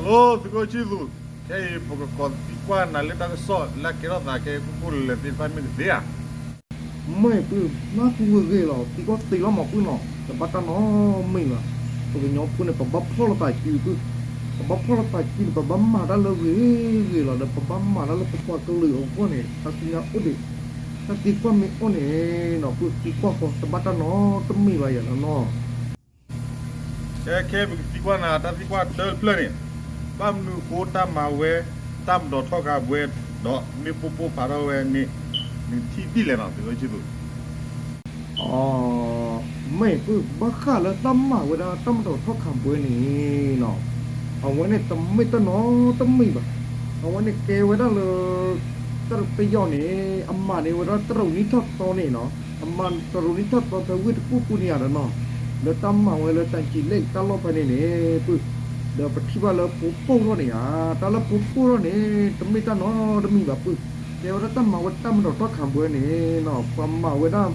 အိ သုးခိၣ်ဆံသူး, ခဲအံၤပကကိးသံကွၢ်နၤလၢတၢ်ကစီၣ်လၢအကဲထီၣ်သးခဲအံၤ ကိၢ်ကိၢ်လၢာ်လၢာ်သ့ၣ်တဖၣ်မ့ၢ်တသ့ဧါ. မ့ၢ်ပုၢ် နၢ်ဟူဂ့ၤဂ့ၤလီၤ, သံကွၢ်သံလီၤမ့ၢ်ပုၢ်နီၤ, တဘၣ်တၢ်နီတမံၤဘၣ်. ပကညီဖိန့ၣ် ပဘၣ်ဖီၣ်လိာ်သးစုပုၢ်, ပဘၣ်ဖီၣ်လိာ်သးစုန့ၣ် ပဘၣ်မၤတၢ်လၢဂ့ၤဂ့ၤလီၤ, ဒီးပဘၣ်မၤတၢ်လၢပပှၤကလုာ်အဂီၢ်န့ၣ် တၢ်သ့ၣ်ညါအိၣ်ဒံး, တၢ်သံကွၢ်မ့ၢ်အိၣ်န့ၣ်နီၤ ပုၢ်သံကွၢ်ဃီ တဘၣ်တၢ်နီတမံၤဘၣ်ယၤလီၤနီၤ. ကဲ ခဲပကသံကွၢ်နၤ တၢ်သံကွၢ်တၢတဖျၢၣ်န့ၣ်, ဘၣ်မနုၤအဃိတၢ်မၤဝဲ တၢ်မၤတီၣ်ထီၣ်ခးဘှဲ ဒီးမ့ၣ်ပိၢ်ပိၢ်ဖးထီၣ်ဝဲန့ၣ် နထံၣ်ဒ်လဲၣ်နီၤ သုးခိၣ်ဆံသူး. မ့ၢ်ပုၢ် ဘၣ်ဃးလၢတၢ်မၤဝဲဒၣ်တၢ်မၤတီၣ်ထီၣ်ခးဘှဲန့ၣ်နီၤ, အဝဲန့ၣ်တမ့ၢ်တၢ်နီတမံၤဘၣ်. အဝဲန့ၣ်ကဲဝဲဒၣ်လၢ တၢ်ပယီၤန့ၣ် အမၤန့ၢ်ဝဲဒၣ်တရူးနံၣ်ထီၣ်သီန့ၣ်နီၤ, အမၤတရူးနံၣ်ထီၣ်သီဖဲဝ့ၢ်တကူၣ်ပူၤန့ၣ်ယၤဒီးနီၤ, လၢတၢ်မၤဝဲလၢတၢ်ကံးလဲၣ်တၢ်လီၢ်ဖဲန့ၣ်န့ၣ် ပုၢ်, ဒီးပထံၣ်ဘၣ်လၢဖိပိၢ်ထီၣ်န့ၣ်ဧါ, တၢ်လၢဖိပိၢ်ထီၣ်န့ၣ် တမ့ၢ်တၢ်နီတမံၤဘၣ်ပုၢ်, ကဲဝဲဒၣ်တၢ်မၤဝဲတၢ်မၤတီၣ်ထီၣ်ခးဘှဲန့ၣ်နီၤ, ပှၤမၤဝဲဒၣ်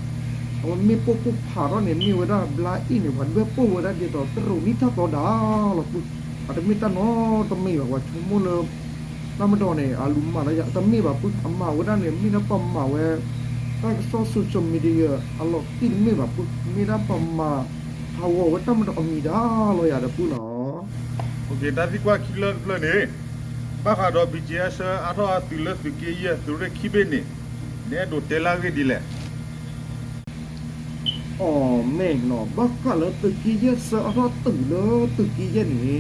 အဝဲမ့ၣ်ပိၢ်ပိၢ်ဖးထီၣ်န့ၣ် မ့ၢ်ဝဲဒၣ်ဘျါအ့ၣ်န့ၣ် ပှၤဒွဲၣ်ပိၢ်ဝဲဒၣ်ဒ်သိးတရူးနံၣ်ထီၣ်သီဒၣ်လီၤပုၢ်, အတမ့ၢ်တၢ်နီတမံၤဘၣ်, ပှၤဆိကမိၣ်လၢ တၢ်မၤတီၣ်န့ၣ် အလူၤမၤတၢ်ယၤ တမ့ၢ်ဘၣ်ပုၢ်, အမၤဝဲဒၣ်န့ၣ် မ့ၢ်ဒၣ်ပှၤမၤဝဲ တၢ်ကစီၣ် social media အလီၤတံၢ်တမ့ၢ်ဘၣ်ပုၢ်, မ့ၢ်ဒၣ်ပှၤမၤဟးဂီၤဝဲတၢ်မၤတီၣ်အမံၤဒၣ်လီၤယၤဒီးပုၢ်နီၤ. တၢ်သံကွၢ်ခံဖျၢၣ်တဖျၢၣ်န့ၣ်, ဘၣ်ဃးဒီး ဘံၣ်ကၠံအၢ ဆှၢအါထီၣ်အသုးလၢသုးက့ယဲၢ် သုးရ့ၣ်ခံဘ့ၣ်န့ၣ်, နအဲၣ်ဒိးတဲလၢအဂ့ၢ်ဒ်လဲၣ်. အမ့ၢ်နီၤ, ဘၣ်ဃးလၢသုးက့ယဲၢ်ဆှၢအါထီၣ်သုးလၢသုးက့ယဲၢ်န့ၣ်န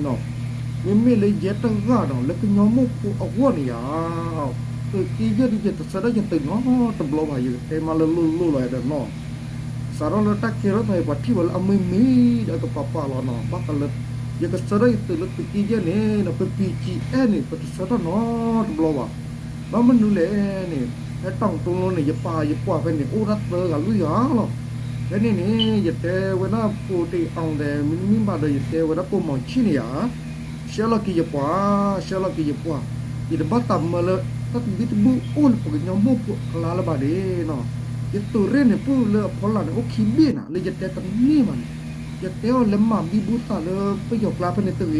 ီၤ, မ့မ့ၢ်လၢယဲတဂၤနီၤ လၢကညီမိၢ်ဖိအဂီၢ်န့ၣ်ယၤ, သုးက့ယဲၢ်ဒီး ယတဆှၢဒၣ်ယသုးနီတဘျီဘၣ်, ယကတဲမးလၢလိၣ်လိၣ်လီၤယၤဒီးနီၤ, စးထီၣ်လၢတၢ်ကဲထီၣ်သးအံၤ ပှၤထံၣ်ဝဲလၢအမ့ၢ်မ့ၢ်ဒီးအကပာ်ပာ်လီၤနီၤ, ဘၣ်ဃးလၢ ယကဆှၢထီၣ်ယသုးလၢသုးက့ယဲၢ်န့ၣ်နီၤ, ပ ဘံၣ်ကၠံအဲၣ်န့ၣ် ပတဆှၢထီၣ်နီတဘျီဘၣ်. ဘၣ်မနုၤလဲၣ်န့ၣ်, ဖဲတီၤတိလိန့ၣ် ယပာ်ယကွၢ်ဖဲန့ၣ် အိၣ်ဒၣ်သၢဂၤလွံၢ်ဂၤလီၤ. ဖဲန့ၣ်န့ၣ် ယတဲဝဲဒၣ်ဖိတ့ၢ်အီၤဒီး မ့တမ့ၢ်ဘၣ်ဒီး ယတဲဝဲဒၣ်ပိာ်မီၤဆံၣ်န့ၣ်ယၤ, ဆှၢလီၤက့ၤယပှၤ, ဆှၢလီၤက့ၤယပှၤ, ယတဘၣ်သးမၢလၢ တၢ်သဘံၣ်သဘုၣ်အိၣ်လၢပှၤကညီမိၢ်ဖိအကျါလၢၤဘၣ်န့ၣ်နီၤ, ယသုးရ့ၣ်န့ၣ် ပုၢ်လၢအဖီလာ်န့ၣ် အိၣ်ခံဘ့ၣ်နၤ လၢယတဲတန့ၢ်ဘၣ်န့ၣ်, ယတဲအီၤလဲၤမၤဘံဘူသးလၢပယီၤကျါဖဲန့ၣ်တဂ့ၤ,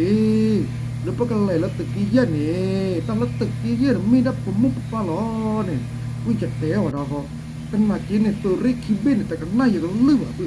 လၢပကလဲၤလၢသုးက့ယဲၢ်န့ၣ်, တၢ်လၢသုးက့ယဲၢ်န့ၣ် မ့ၢ်ဒၣ်ပမိၢ်ပပၢ်လီၤန့ၣ်, ပုၢ်ယတဲအီၤဒၣ်ဃီ, သနာ်က့န့ၣ် သုးရ့ၣ်ခံဘ့ၣ်န့ၣ် တကနၣ်ယကလုၢ်ဘၣ်ပုၢ်, လီ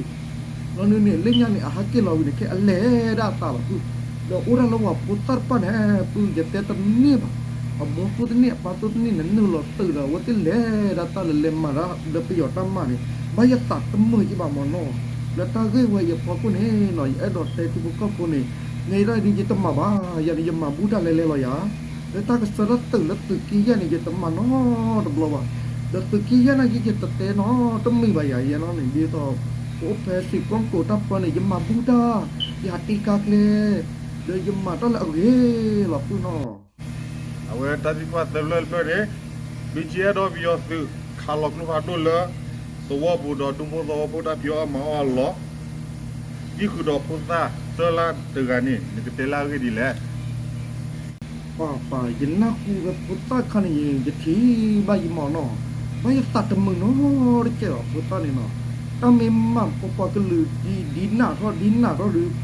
ၤနုၤန့ၣ် လၢညါန့ၣ် အဟးက့ၤလီၤဝံၤန့ၣ် ခဲအလဲၤဒၣ်အသးဘၣ်ပုၢ်, ဒီးအိၣ်ဒၣ်လၢပှၤဖိသၣ်တဖၣ်န့ၣ် ပုၢ်ယတဲတန့ၢ်ဘၣ်, အမိၢ်သိၣ်တန့ၢ် အပၢ်သိၣ်တန့ၢ်န့ၣ် နုာ်လီၤသုးဒီးအဝဲသ့ၣ်လဲၤဒၣ်တၢ်လၢလဲၤမၤဒၣ်လၢပယီၤတၢ်မၤန့ၣ်, ဘၣ်ယသးတမုာ်က့ဘၣ်မနီၤ, လၢတၢ်ဂ့ၢ်ဝဲအံၤအဖီခိၣ်န့ၣ်နီၤ ယအဲၣ်ဒိးတဲထံဖိကီၢ်ဖိန့ၣ်, မ့ၢ်ဒၣ်ဒ်ယတမၤဘၣ်, ယၤန့ၣ် ယမၤဘူၣ်တၢ်လဲၤလဲၤလီၤယၤ, လၢတၢ်ကဆှၢတၢ်သုးလၢသုးက့ယဲၢ်န့ၣ် ယတမၤနီတဘျီဘၣ်, ဒီးသုးက့ယဲၢ်နာ်က့ ယတတဲနီတမံၤဘၣ်ယၤယဲလီၤန့ၣ် ဒ်သိး ပအိၣ်ဖဲစ့ၢ်ကီးကိးတၢ်ပၢန့ၣ် ယမၤဘူၣ်တၢ်, ယဟးတ့ကါကျဲ, ဒီးယမၤတၢ်လၢအဂ့ၤလီၤပုၢ်နီၤ. အဝဲတၢ်သံကွၢ်သၢဖျၢၣ်တဖျၢၣ်န့ၣ်, ဘံၣ်ကၠံအဲၣ်ဒိးပယီၤသုးခးလီၤကျိဖးဒိၣ်လၢ သဝီပူၤဒီးဒူဖိသဝီဖိတၢ်ဖံးအီၣ်မၤအီၣ်အလီၢ်, ဒံဃုာ်ဒီးဖိသၣ်သၢလါတဂၤန့ၣ် နကတဲလၢအဂ့ၢ်ဒ်လဲၣ်. ပၢ်ပၢ် ယနၢ်ဟူဖဲဖိသၣ်ခါန့ၣ် ယထံၣ်ဘၣ်ယမၤနီၤ, ဘၣ်ယသးတမုာ်နီတကဲဘၣ်ဖိသၣ်န့ၣ်နီၤ, တၢ်မ့ၢ်မၤပပှၤကလုာ်ဒ်ဒ်နၢ်ထီၣ်ဒ်နၢ်ထီၣ်ဒီး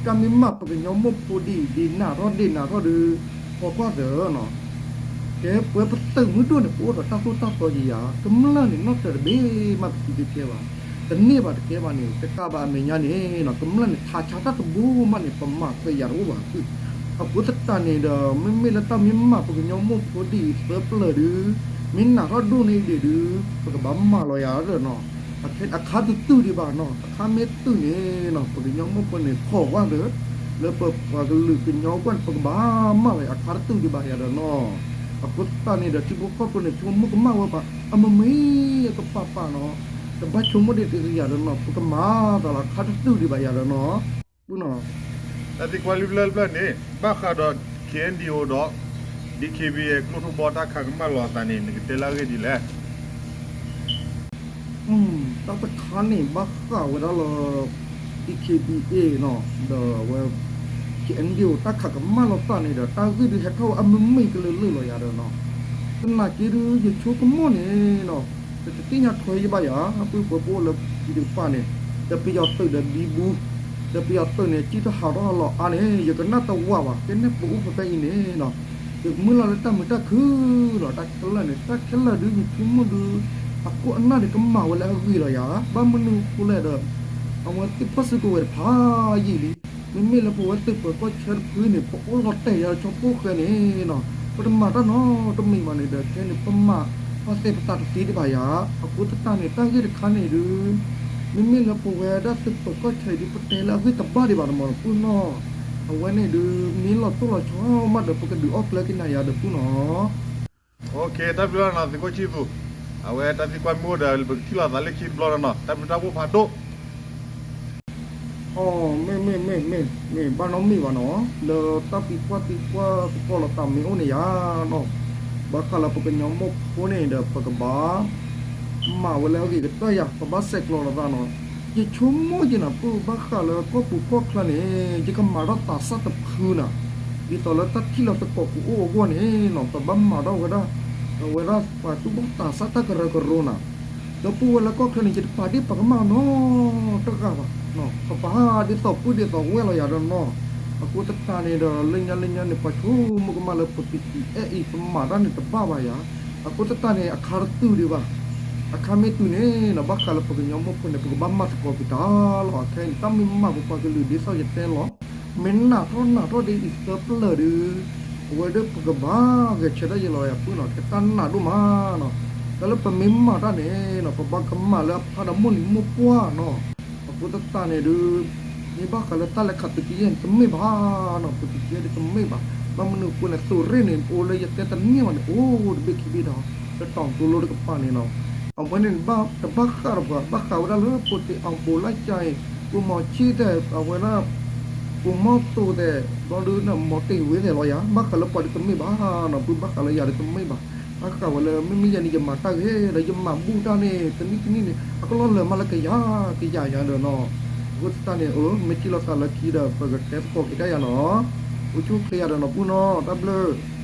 တၢ်မ့ၢ်မၤပကညီမိၢ်ဖိဒ်ဒ်နၢ်ထီၣ်ဒ်နၢ်ထီၣ်ဒီး ဟီကွၢ်သၢနီၤ, ကဲပဝဲပသုးမုၢ်ဒိၣ်န့ၣ် ပအိၣ်ဒီးတၢ်သိၣ်တၢ်သီယံၤယၤ, ကမျၢၢ်န့ၣ် နီၢ်တၢၤတဘ့ၣ်မးပသံတကဲဘၣ်, တန့ၢ်ဘၣ်တကဲဘၣ်န့ၣ် တကးဘၣ်အမဲာ်ညါန့ၣ်နီၤ ကမျၢၢ်န့ၣ် ထးဆါတၢ်တဘိမးန့ၣ် ပမၤခွဲးယာ်တအိၣ်ဘၣ်ပုၢ်, အဃိသတးန့ၣ်ဒီး မ့မ့ၢ်လၢတၢ်မ့ၢ်မၤပကညီမိၢ်ဖိဒ်အံၤသၢပျၢၤဒုး, မ့ၢ်နၢ်ထီၣ်ဒိၣ်န့ၢ်ဒံးဒုး ပကဘၣ်မၤလီၤယၤဒီးနီၤ, အခါတတုၤဒံးဘၣ်နီၤ, အခါမ့ၢ်တုၤန့ၣ်နီၤ ပကညီမိၢ်ဖိန့ၣ် ခိးကွၢ်သၢ, လၢပပှၤကလုာ်ကညီကွၢ်န့ၣ် ပကဘၣ်မၤလီၤယၤ အခါတတုၤဒံးဘၣ်ယၤဒီးနီၤ, အဃိသတးန့ၣ်ဒီး ထံဖိကီၢ်ဖိန့ၣ် ဆိကမိၣ်ကမၣ်ဝဲပှၤ အမ့ၢ်မ့ၢ်အကပာ်ပာ်နီၤ, တဘၣ်ဆိကမိၣ်ဒံးတဂ့ၤယၤဒီးနီၤ ပကမၤသးလီၤ အခါတတုၤဒံးဘၣ်ယၤဒီးနီၤ, ပုၢ်နီၤ. တၢ်သံကွၢ်လွံၢ်ဖျၢၣ်တဖျၢၣ်န့ၣ် ဘၣ်ဃးဒီး ခ့ၣ်အဲၣ်ယူၣ်အ့ၣ် ဒီး ဒံၣ်ခ့ၣ်ဘံၣ်အ့ၣ် ကျိထူဘီတၢ်ခးကမၣ်လီၤအသးန့ၣ် နကတဲလၢအဂ့ၢ်ဒ်လဲၣ်. တၢ်တခါန့ၣ် ဘၣ်ဃးဝဲဒၣ်လၢ ဒံၣ်ခ့ၣ်ဘံၣ်အ့ၣ်နီၤ ဒီးဝဲ ခ့ၣ်အဲၣ်ယူၣ်အ့ၣ် တၢ်ခးကမၣ်လီၤသးန့ၣ်ဒီး တၢ်ဂ့ၢ်ဒုးဟဲထီၣ်ဝဲအမ့ၢ်မ့ၢ်ကလုာ်လုာ်လီၤယၤဒီးနီၤ, သနာ်က့ဒုး ယဆိကမိၣ်န့ၣ်နီၤ ပတသ့ၣ်ညါထွဲယဘၣ်ယၤ ပုၢ်ပှၤပအိၣ်လၢပတကပၤန့ၣ် ဒီးပယီၤသုးဒီးဘံဘူ ဒီးပယီၤသုးန့ၣ် ကံၣ်တဟးထီၣ်လီၤအါန့ၣ် ယကနၣ်တဝးဘၣ် ကဲနဲၣ်ပအိၣ်ဖဲဖဲအံၤန့ၣ်နီၤ, ယကမုၢ်လၢ်လၢတၢ်မုာ်တၢ်ခုၣ်လီၤ တၢ်ခဲလၢာ်န့ၣ် တၢ်ခဲလၢာ်ဒုး ယဆိကမိၣ်ဒုး အခိၣ်အနၢ်န့ၣ် ကမၣ်ဝဲလၢအဂ့ၤလီၤယၤ, ဘၣ်မနုၤအဃိလဲၣ်ဒီး အဝဲသ့ၣ်ဖီၣ်စုကဝဲၤတဖၣ်ယံာ်လံ, မ့မ့ၢ်လၢပဝဲသုးပၢၤကီၢ်ဆၢတဖုန့ၣ် ပအိၣ်လီၤတဲာ်ယၤလၢဆီဖိဃဲန့ၣ်နီၤ, ပတမၤတၢ်နီတမံၤဘၣ်န့ၣ်ဒီး ခဲန့ၣ် ပမၤပှၤသဲးပသးတသ့ဒံးဘၣ်ယၤ, အဃိသတးန့ၣ် တၢ်ဂ့ၢ်တခါန့ၣ်ဒုး မ့မ့ၢ်လၢပဝဲဒၣ်သုးပၢၤကီၢ်ဆၢအံၤဒုး ပတဲလၢအဂ့ၢ်တဘၣ်ဒံးဘၣ်တမီၤ ပူၢ်နီၤ, အဝဲန့ၣ်ဒုး မ့ၢ်လီၤတိၢ်လီၤဆီမးဒီး ပကဒုးအီၣ်ကျၢၤက့ၤနၤယၤဒီးပူၢ်နီၤ. တၢ်ဘျုးလီၤနီၤ သုးခိၣ်ဆံၣ်သူး, အဝဲတၢ်သံကွၢ်မ့ၢ်အိၣ်ဒီး ပကထံၣ်လိာ်သးလၢခံတဘျီလီၤနီၤ တၢ်ဘျုးတၢ်ဖှိၣ်ဖးဒိၣ် အီ မ့ၢ် မ့ၢ် မ့ၢ် မ့ၢ် မ့ၢ်ဘၣ်နီတမံၤဘၣ်နီၤ, လၢတၢ်သံကွၢ်သံကွၢ်သကိးလိာ်သးမ့ၢ်အိၣ်န့ၣ်ယၤနီၤ, ဘၣ်ဃးလၢပကညီမိၢ်ဖိန့ၣ်ဒီး ပကဘၣ် မၤဝဲလၢအဂ့ၤကတၢၢ်ယၤ ပဘၣ်ဆဲးကျိးလိာ်သးနီၤ, ယဆိကမိၣ်က့ၤနီၤ ပဘၣ်ဃးလၢကီၢ်ပူၤကီၢ်ချၢန့ၣ် ယကမၤထီၣ်သးစၢ်တဖုနီၤ, ဒ်သိးလၢတၢ်ထံၣ်လီၤသကိးကအိၣ်အဂီၢ်န့ၣ်နီၤ ပဘၣ်မၤထီၣ်ဝဲဒၣ် အဝဲဒၣ်ပှၤသူၣ်ဘီၣ်သးစၢ်တၢ်ကရၢကရိနီၤ, ဒီပုၢ်ဝဲၢ်လၢကီၢ်ချၢန့ၣ် ယတပာ်ဒ့ၣ်ပာ်ကမၣ်နီတဂၤဘၣ်, ပပာ်ဒ်သိးပုၢ်ဒ်သိးဝဲၢ်လီၤယၤဒီးနီၤ, အဃိသတးန့ၣ်ဒီး လၢညါလၢညါန့ၣ် ပှၤဆိကမိၣ်ကမၣ်လၢပ ပီၣ်ထံၣ်အဲၣ်အံၤ ပမၤတၢ်န့ၣ်တဘၣ်ဘၣ်ယၤ, အဃိသတးန့ၣ် အခါတတုၤဒံးဘၣ်, အခါမ့ၢ်တုၤန့ၣ်နီၤ ဘၣ်ဃးလၢပကညီမိၢ်ဖိန့ၣ် ပကဘၣ်မၤသကိးက့ၤတၢ်လီၤ, အခဲအံၤန့ၣ် တၢ်မ့ၢ်မၤပပှၤကလုာ်ဒ်သိးယတဲလီၤ မ့ၢ်နးထီၣ်နးထီၣ်ဒ်အံၤသၢပျၢၢ်ဒီး အဝဲဒၣ်ပကဘၣ်ဂဲၤဆၢထၢၣ်ယဲလီၤယၤပုၢ်နီၤ ကဲတၢ်နးဒိၣ်မးနီၤ, တၢ်လၢပမ့ၢ်မၤတၢ်န့ၣ်နီၤ ပဘၣ်ကမၣ်လၢအဖျါဒီးမိၢ်လံၤမိၢ်ပှၢ်နီၤ, အဃိသတးန့ၣ်ဒုး မ့ၢ်ဘၣ်ဃးလၢတၢ်လဲၤခးသုးက့ယဲၢ်န့ၣ် တမ့ၢ်ဘၣ်နီၤ သုးက့ယဲၢ်ဒုးတမ့ၢ်ဘၣ်, ဘၣ်မနုၤအဃိန့ၣ် သုးရ့ၣ်န့ၣ် အိၣ်လၢယတဲတန့ၢ်ဘၣ်န့ၣ် အိၣ်တဘ့ၣ်ခံဘ့ၣ်ဒီး လၢတီၤတိလိတကပၤန့ၣ်နီၤ အဝဲန့ၣ်တဘၣ်ဃးဒီးပှၤ ဘၣ်ဃးဝဲဒၣ်လၢဖိသ့ၣ်အီၤပိၤလၢကၠါအံၤ ပိၤမီၤဆံၣ်သဲး အဝဲဒၣ် ပိၤမီၤသိးသဲး ဘျီဒုးန့ၣ် မီၤတ့ၢ်ဝ့သဲးလီၤယၤ ဘၣ်ဃးလၢပှၤဒုးတမ့ၢ်ဘၣ်နီၤ ပုၢ်ဘၣ်ဃးလၢယၤဒုးတမ့ၢ်ဘၣ် ဘၣ်ဃးဝဲလၢ မ့မ့ၢ်ယဲန့ၣ် ယမၤတၢ်ဂ့ၤဒီး ယမၤဘူၣ်တၢ်န့ၣ် တနံၣ်တနံၣ်န့ၣ် အကလီၢ်လၢာ်မးလၢကယၤ ကယၤယၤဒီးနီၤ အဃိသတးန့ၣ် မ့ၢ်ထံၣ်လိာ်သးလၢခံဒီး ပကတဲသကိးက့ၤတၢ်ယၤနီၤ အိၣ်ဆူၣ်အိၣ်ချ့ယၤဒီးနီၤ ပုၢ်နီၤ တၢ်ဘျုး